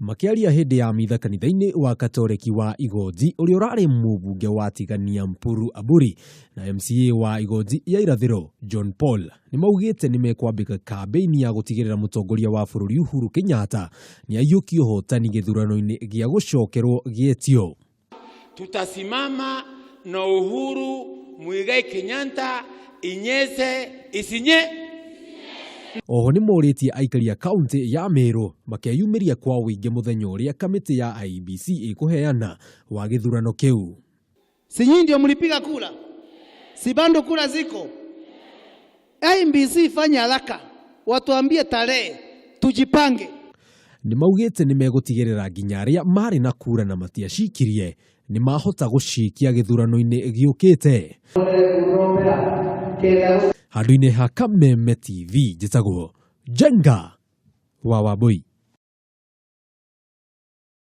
Makĩaria hĩndĩ ya mitha kanitha-inĩ wa Katoreki wa Igonji ũrĩa ũrarĩ mũmbunge wa Tigania Mpuru Aburi na MCA wa Igonji ya Irathĩro John Paul nĩmaugĩte nĩmekwambĩka kambĩini ya gũtigĩrĩra mũtongoria wa bũrũri Uhuru Kenyatta nĩaiyũkia ũhotani gĩthurano-inĩ gĩa gũcokerwo gĩetio. Tutasimama na Uhuru Muigai Kenyatta inyeshe isinye. Oho nĩmorĩtie aikari a kauntĩ ya Meru makeyumĩria kwa ũingĩ mũthenya ũrĩa kamĩtĩ ya IEBC ĩkũheana wa gĩthurano kĩu. Si nyinyi ndio mlipiga kura? Si bado kura ziko? IEBC ifanye haraka, watuambie tarehe, tujipange. Nĩmaugĩte nĩmegũtigĩrĩra nginya arĩa marĩ na kura na matiacikirie nĩmahota gũcikia gĩthurano-inĩ gĩũkĩte. Handũ-inĩ ha Kameme TV njĩtagwo Njenga wa Wambui.